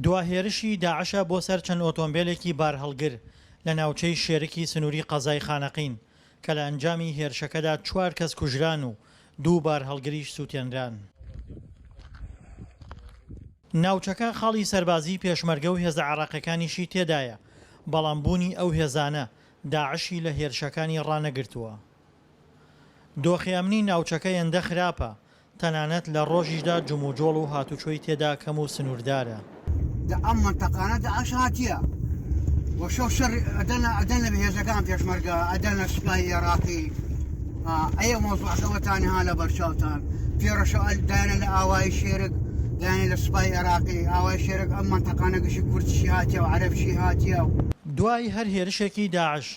دوا هێرشی داعشە بۆ سەر چەند ئۆتۆمبێلێکی بارهەڵگر لە ناوچەی شێرکی سنووری قەزای خانەقین، کە لە ئەنجامی هێرشەکەدا چوار کەس کوژران و دوو بارهەڵگریش سووتێنران. ناوچەکە خاڵی سەربازیی پێشمەرگە و هێزە عێراقییەکانیشی تێدایە، بەڵام بوونی ئەو هێزانە داعشی لە هێرشەکانی ڕانەگرتووە. دۆخی ئەمنی ناوچەکە هێندە خراپە، تەنانەت لە ڕۆژیشدا جموجۆڵ و هاتوچۆی تێدا کەم و سنووردارە. دە ئەم مەنتەقانە داعش هاتیە و شەو شەڕ ئەدەنە ئەدەنە بە هێزەکان پێشمەرگە ئەدەنە سوپای ئێراقی ئەیە مەوزوعەکەوەتان ها لە بەرچاوتان پێڕەشە دایانە لە ئاوایی شێرک دایانە لە سوپای ئێراقی ئاوای شێرک ئەم مەنتەقانە گشتی کوردشی هاتیە و عەرەبشی هاتیە و. دوای هەر هێرشێکی داعش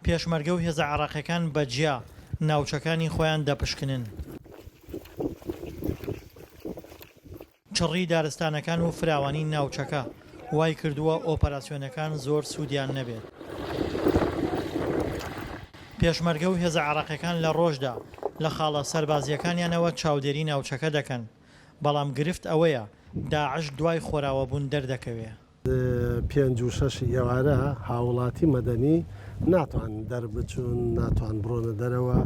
پێشمەرگە و هێزە عێراقیەکان بە جیا ناوچەکانی خۆیان دەپشکنن. چڕی دارستانەکان و فراوانی ناوچەکە وای کردووە ئۆپەراسیۆنەکان زۆر سوودیان نەبێت. پێشمەرگە و هێزە عێراقیەکان لە ڕۆژدا لە خاڵە سەربازییەکانیانەوە چاودێری ناوچەکە دەکەن، بەڵام گرفت ئەوەیە داعش دوای خۆراوابوون دەردەکەوێ. پێنج و شەشی ئێوارە هاووڵاتی مەدەنی ناتوان دەربچوون، ناتوان بڕۆنە دەرەوە،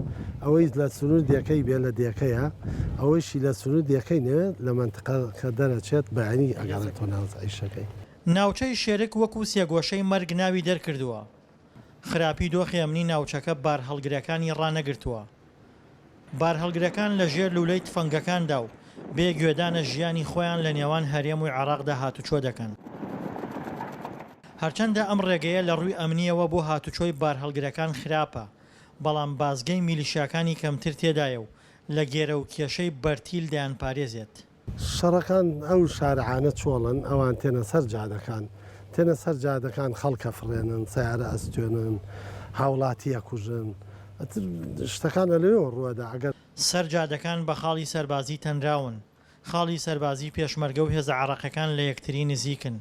ئەوەی لە سنوور دێکەی بێ لە دێکەیە، ئەوەیشی لە سنوور دێکەی نەوێت لە مەنتقەکە دەرەچێت بەیانی ئەگەڕێتەوە ناو ئیشەکەی. ناوچەی شێرک وەکو سێگۆشەی مەرگ ناوی دەرکردووە، خراپی دۆخی ئەمنی ناوچەکە بارهەڵگرەکانی ڕانەگرتووە. بارهەڵگرەکان لە ژێر لوولەی تفەنگەکاندا و بێ گوێدانە ژیانی خۆیان لە نێوان هەرێم و عێراقدا هاتوچۆ دەکەن. هەرچەندە ئەم ڕێگەیە لە ڕووی ئەمنییەوە بۆ هاتوچۆی بارهەڵگرەکان خراپە، بەڵام بازگەی میلیشیاکانی کەمتر تێدایە و لە گێرە و کێشەی بەرتیل دەیانپارێزێت. شەڕەکان ئەو شارعانە چۆڵن ئەوان تێنە سەر جادەکان تێنە سەر جادەکان خەڵک ئەفڕێنن سەیارە ئەستوێنن هاوڵاتی ئەکوژن ئەتر شتەکان ئەلەوێوە ڕوەدا ئەگەر. سەر جادەکان بە خاڵی سەربازی تەنراون، خاڵی سەربازی پێشمەرگە و هێزە عێراقیەکان لە یەکتری نزیکن،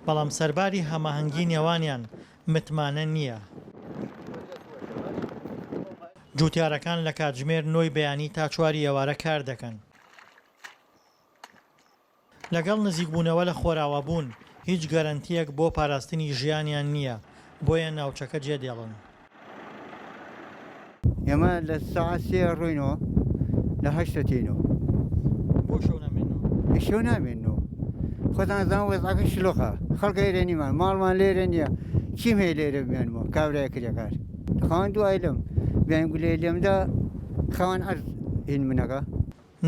بەڵام سەرباری هەماهەنگی نێوانیان متمانە نییە. جوتیارەکان لە کاتژمێر نۆی بەیانی تا چواری ئێوارە کار دەکەن. لەگەڵ نزیکبوونەوە لە خۆراوابوون، هیچ گەرەنتییەک بۆ پاراستنی ژیانیان نییە، بۆیە ناوچەکە جێدێڵن. ئێمە لە سەعات سێ ڕۆینەوە لە هەشتە تێینەوە. بۆ شەو نامێننەوە؟ شەو نامێننەوە. خۆتان ئەزانن وەزعەکە شلۆقە. خەڵک ئێرە نیمان، ماڵمان لێرە نییە. چیم هەیە لێرە بمێنمەوە؟ کابرای کرێکار. خاوەن دوو ئایلەم. بیان گولەی لێمدا خاوەن عەرز هین منەکە.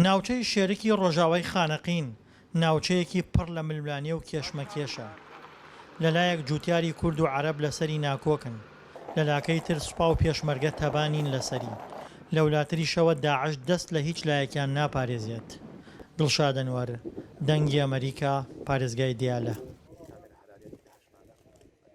ناوچەی شێرکی ڕۆژاوای خانەقین ناوچەیەکی پڕ لە ململانێ و کێشمەکێشە. لەلایەک جوتیاری کورد و عەرەب لەسەری ناکۆکن، لەلاکەی تر سوپا و پێشمەرگە تەبا نین لەسەری، لەولاتریشەوە داعش دەست لە هیچ لایەکیان ناپارێزێت. دڵشاد ئەنوەر، دەنگی ئەمەریکا، پارێزگای دیالە.